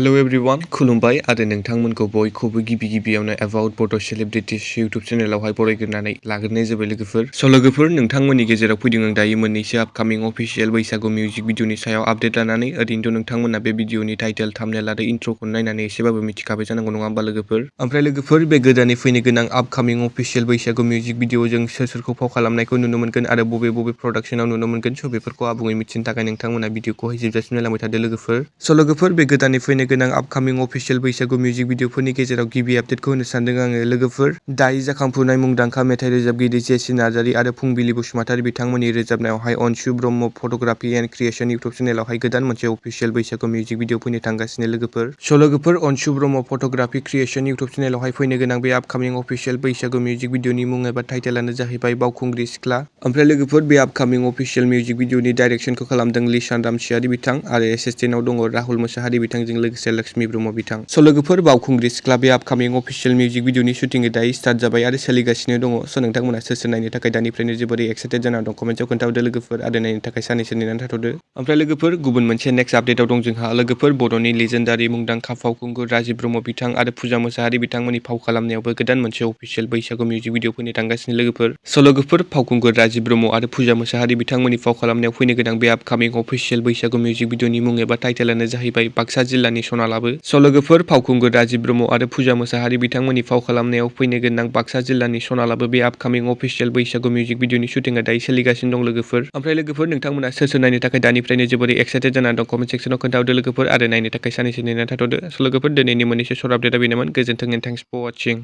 Hello everyone खुलुमबाय आरो नोंथांमोनखौ बयखौबो गिबियावनो एबाउट बड' सेलिब्रिटिस इउटुब चेनेलावहाय बरायग्रोनानै लाग्रोनाय जाबाय लोगोफोर। स' लोगोफोर नोंथांमोननि गेजेराव फैदों आं दायो मोननैसो आपकामिं अफिसियेल बैसागु मिउजिक भिडिअनि सायाव आपडेट लानानै। ओरैनोथ' नोंथांमोना बे भिडिअनि टाइटेल थाम्बनेल आरो इन्ट्र'खौ नायनानै एसेबाबो मिथिखाबाय जानांगौ नङा होमबा लोगोफोर। ओमफ्राय लोगोफोर बे गोदानै फैनो गोनां आपकामिं अफिसियेल बैसागु मिउजिक भिडिअजों सोरखौ फाव खालामनायखौ नुनो मोनगोन आरो बबे प्रडाक्शनाव नुनो मोनगोन। स' बेफोरखौ आबुङै मिथिनो थाखाय नोंथांमोना भिडिअखौहाय जोबजासिम नायलांबाय थादो लोगोफोर। स' लोगोफोर बे गोदानै फैनो गोनां आपकामिं अफिसियेल बैसागु मिउजिक भिडिअफोरनि गेजेराव गिबि आपडेटखौ होनो सानदों आङो लोगोफोर। दायो जाखांफुनाय मुंदांखा मेथाइ रोजाबगिरि जेसि नार्जारि आरो फुंबिलि बसुमतारी बिथांमोननि रोजाबनायावहाय अनसु Brahma photography and creation YouTube चेनेलावहाय गोदान मोनसे अफिसियेल बैसागु मिउजिक भिडिअ फैनो थांगासिनो लोगोफोर। स' लोगोफोर अनसु ब्रह्म फट'ग्राफि क्रिएशन इउटुब चेनेलावहाय फैनो गोनां बे आपकामिं अफिसियेल बैसागु मिउजिक भिडिअनि मुं एबा टाइटेलानो जाहैबाय बावखुंग्रि सिख्ला। ओमफ्राय लोगोफोर बे आपकामिं अफिसियेल मिउजिक भिडिअनि डाइरेक्सनखौ खालामदों लिंसार बासुमतारी बिथां आरो एसिस्टेन्टआव दङ राहुल मोसाहारि बिथांजों लोगोसे लक्ष्मी ब्रह्म बिथां। स' लोगोफोर बावखुंग्रि सिख्ला बे आपकामिं अफिसियेल मिउजिक भिडिअनि शुटिंआ दायो स्टार्ट जाबाय आरो सोलिगासिनो दङ। स' नोंथांमोना सोर नायनो थाखाय दानिफ्रायनो जोबोरै एक्साइटेड जानानै दं कमेन्टआव खोन्थाहरदो लोगोफोर आरो नायनो थाखाय साननैसो नेनानै थाथ'दो। ओमफ्राय लोगोफोर गुबुन मोनसे नेक्स्ट आपडेटआव दं जोंहा लोगोफोर बर'नि लेजेन्डारि मुंदांखा फावखुंगुर राजिब ब्रह्म बिथां आरो फुजा मोसाहारि बिथांमोननि फाव खालामनायावबो गोदान मोनसे अफिसियेल बैसागु मिउजिक भिडिअ फैनो थांगासिनो लोगोफोर। स' लोगोफोर फावखुंगुर राजिब ब्रह्म आरो फुजा मोसाहारि बिथांमोननि फाव खालामनायाव फैनो गोनां बे आपकामिं अफिसियेल बैसागु मिउजिक भिडिअनि मुं एबा टाइटेलानो जाहैबाय बाक्सा जिल्लानि सनालाबो। स' लोगोफोर फावखुंगुर राजिब ब्रह्म आरो फुजा मोसाहारि बिथांमोननि फाव खालामनायाव फैनो गोनां बाक्सा जिल्लानि सनालाबो बे आपकामिं अफिसियेल बैसागु मिउजिक भिडिअनि शुटिंआ दायो सोलिगासिनो दं लोगोफोर। ओमफ्राय लोगोफोर नोंथांमोना सोर नायनो थाखाय दानिफ्रायनो जोबोरै एक्साइटेड जानानै दं कमेन्ट सेक्सनाव खोन्थाहरदो लोगोफोर आरो नायनो थाखाय साननैसो नेनानै थाथ'दो। स' लोगोफोर दिनैनि मोननैसो सर्ट आपडेटआ बेनोमोन। गोजोन्थों एन्ड थेंक्स फर वाचिं।